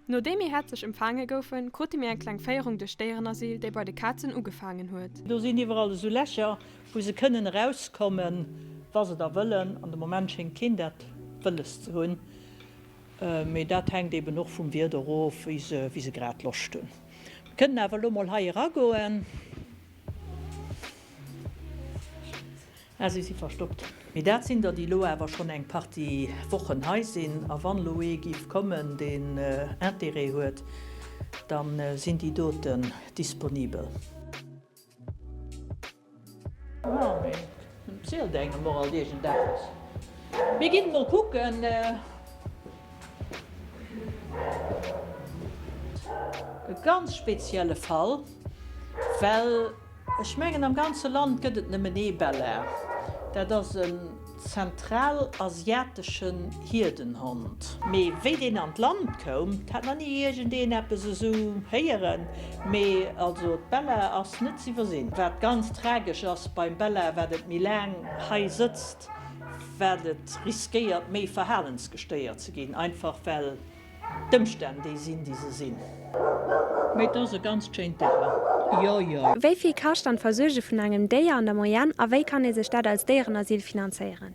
Nodeem mir häerzlech empfaange goufen, krute mir eng kleng Féierung duerch d'Déierenasyl, déi bei de Kazen ugefaangen huet. Do sinn iwwerall esou Lächer, wou se kënnen erauskommen, wa se da wëllen. An de Moment schéngt keen dat wëlles ze hunn, mee dat hänkt eben och vum Wieder of, wéi se, wéi se grad Loscht hunn. Mir kënnen awer elo mol hei eragoen. Ah, si si verstoppt. Mee dat sinn der, déi elo awer schonn eng Partie Wochen hei sinn. A wann elo ee géif kommen, deen Interêt huet, da sinn déi doten disponibel. Ah, mee en zielt engem och alt iergendeppes. Mir ginn emol kucken. E ganz spezielle Fall, well. Ech mengen am ganze Land gëtt et nëmmen ee Bella, dat ass en zentralasiateschen Hierdenhond. Mee wéi deen an d'Land koum, 't hat nach ni iergendeen eppes esou héieren, mee also d'Bella ass net z'iwwersinn. Wat ganz tragesch ass beim Bella, wat et méi laang hei sëtzt, wat et riskéiert méi verhalensgestéiert ze ginn, einfach well. D'Ëmstänn déi sinn, déi se sinn. Mee et ass e ganzt schéint Déier, jo jo. Wéi vill kascht dann d'Versuerge vun engem Déier an der Moyenne a wéi kann ee sech dat als Déierenasyl finanzéieren?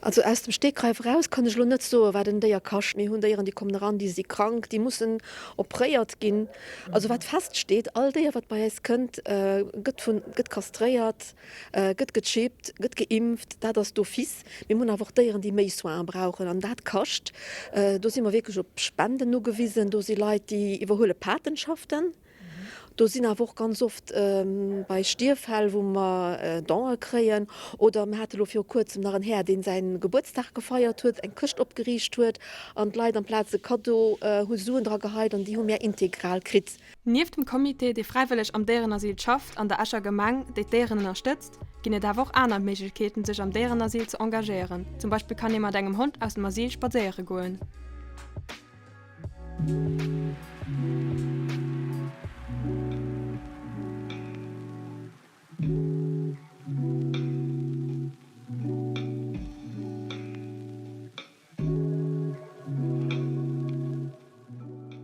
Also aus dem Stegreif eraus kann ech elo net soen, wat en Déier kascht. Mir hunn Déieren, déi kommen eran, déi si krank, déi mussen opréiert ginn. Also wat feststeet, all Déier, wat bei eis kënnt, gëtt vun, gëtt kastréiert, gëtt gechippt, gëtt geimpft, dat ass d'office. Mir hunn awer och Déieren, déi méi Soinen brauchen an dat kascht. Do si mer wierklech op Spenden ugewisen. Do si Leit, déi iwwerhuele Patenschaften. Do sinn awer och ganz oft bei Stierffäll, wou mer Donë kréien. Oder mir hate lo viru kuerzem nach en Här, dee säi Gebuertsdag gefeiert huet, eng Këscht opgeriicht huet an d'Leit amplaz e Kaddo hu Suen dra geheit an déi hu mär integral kritt. Nieft dem Comité, dee fräiwëlleg am Déierenasyl schafft, an der Escher Gemeng, déi d'Déieren ënnerstëtzt, ginn et awer och aner Méiglechkeeten, sech am Déierenasyl ze engagéieren. Zum Beispill kann ee mat engem Hond aus dem Asyl spadséiere goen.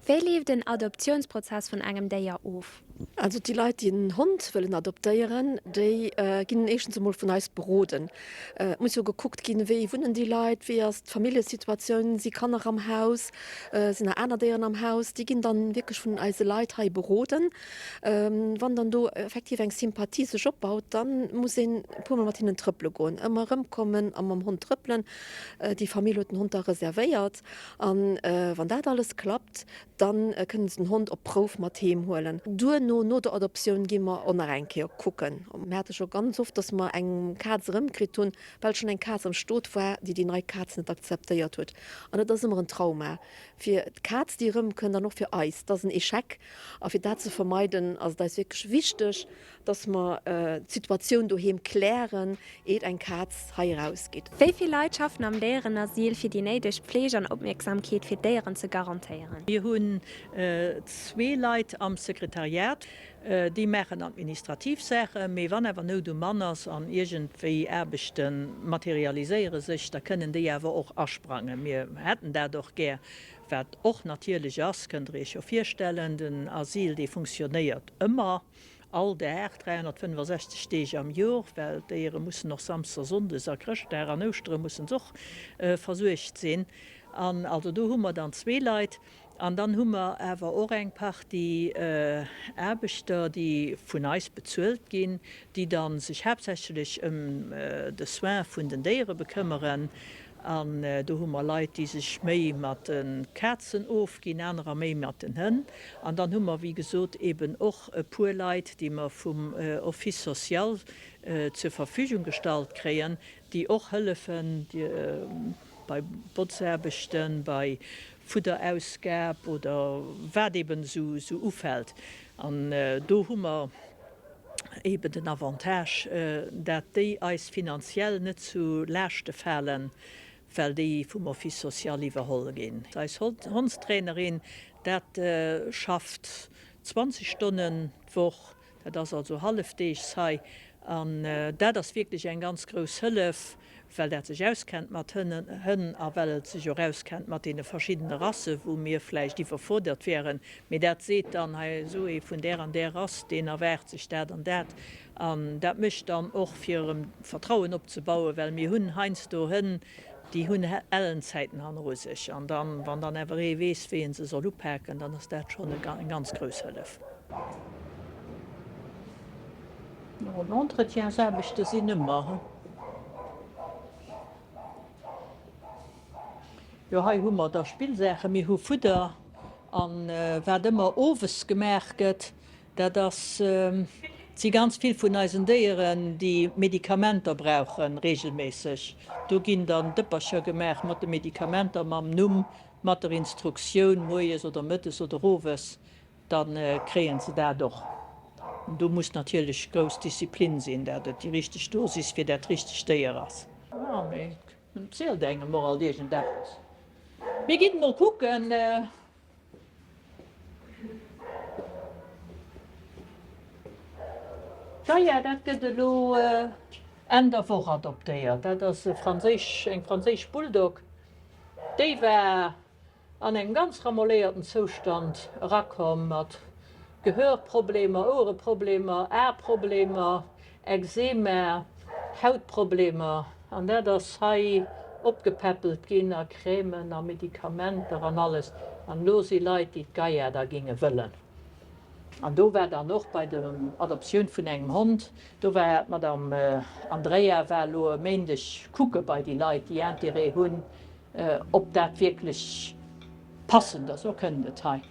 Wéi leeft en Adoptiounsprozess vun engem Déier of? Also déi Leit, déi en Hond wëllen adoptéieren, déi ginn éischtens emol vun eis beroden. Et muss jo gekuckt ginn, wéi wunnen déi Leit, wéi ass d'Familljesituatioun, si Kanner am Haus, sinn nach aner Déieren am Haus. Déi ginn dann wierklech vun eise Leit hei beroden. Wann dann do effektiv eng Sympathie sech opbaut, da muss een e puermol mat hinnen trëppele goen, ëmmer erëmkommen a mam Hond trëppelen. Déi Famill huet den Hond da reservéiert an wann dat alles klappt, da kënnen se den Hond op Prouf mat heem huelen. Duerno, no der Adoptioun, gi mer och nach eng Kéier kucken. Mir hate scho ganz oft, dass mer eng Kaz erëmkritt hunn, well schonn eng Kaz am Stot war, déi déi nei Kaz net akzeptéiert huet. An dat ass ëmmer en Trauma fir d'Kaz, déi erëmkënnt, an och fir eis. Dat ass en Echec. A fir dat ze vermeiden, ass et eis wierklech wichteg, Dass mer d'Situatioun doheem klären, eet eng Kaz hei erausgeet. Wéi vill Leit schaffen am Déierenasyl, fir déi néideg Pfleeg an Opmierksamkeet fir d'Déieren ze garantéieren? Mir hunn zwee Leit am Sekretariat, déi maachen administrativ Saachen, mee wann awer Nout um Mann ass an iergendwéi Aarbechte materialiséiere sech, da kënnen déi awer och asprangen. Mir hätten dat och gär. Wat och natierlech ass, kënnt Der Iech jo virstellen, den Asyl, dee funktionéiert ëmmer. All Dag, 365 Deeg am Jor, well d'Déiere mussen och Samsdes a Sonndes a Chrëschtdag an Ouschtere mussen se och versuergt sinn. An also do hu mer dann zwee Leit. An dann hu mer awer och eng Partie Aarbechter, déi vun eis bezuelt ginn, déi da sech haaptsächlech ëm de Soin vun den Déiere bekëmmeren. An do hu mer Leit, déi sech méi mat de Kazen ofginn, anerer méi mat den Hënn. An dann hu mer, wéi gesot, eben och e puer Leit, déi mer vum Office social zur Verfügung gestallt kréien, déi och hëllefen bei Botzaarbechten, bei Fudderausgab oder wat eben esou ufält. An do hu mer eben den Avantage, dat déi eis finanziell net zu Laaschte falen, well déi vum Office social iwwerholl ginn. Eis Hondstrainerin, dat schafft 20 Stonnen d'Woch, dat ass also hallefdeegs hei, an dat ass wierklech eng ganz grouss Hëllef. Well dat sech auskennt mat Hënn a well et sech och auskennt mat deene verschiddene Rasse wou mir vläicht iwwerfuerdert wären. Mee dat seet dann, hei esou ee vun där an där Rass, deen erwaart sech dat an dat. An dat mécht dann och fir erëm Vertrauen opzebauen, well mir hunn heiansdo Hënn, déi hunn ellen Zäiten hanneru sech. An dann, wann dann awer ee weess, wéi ee se soll upaken, dann ass dat schonn eng ganz grouss Hëllef. Entretiensaarbechte sinn ëmmer. Jo, hei hu mer da Spillsaachen, mir hu Fudder an wat ëmmer owes gemaach gëtt, dat ass, et si ganz vill vun eisen Déieren, déi Medikamenter brauche regelméisseg. Do ginn dann Dëppercher gemaach mat de Medikamenter, mam Numm, mat der Instruktioun, moies oder mëttes oder owes. Da kréien se dat och. Do muss natierlech grouss Disziplin sinn, dat et déi richteg Dosis fir dat richtegt Déier ass. Jo, mee et zielt engem och alt iergendeppes. Mir ginn mol kucken. D'Gaia, dat gëtt elo Enn der Woch adoptéiert. Dat ass e franséisch, eng franséisch Bulldog. Déi war an engem ganz ramolléierten Zoustand erakomm, mat Gehörproblemer, Ouereproblemer, Aeproblemer, Ekzema, Hautproblemer, an dat ass hei opgepäppelt ginn a Crèmen a Medikamenter an alles. An elo si Leit, déi d'Gaia da ginge wëllen. An do war dann och bei der Adoptioun vun engem Hond, do war d'Madame Andrea war elo e Méindeg kucke bei déi Leit, déi Intérêt hunn, Ob dat wierklech passend ass, oh kënnt et hei.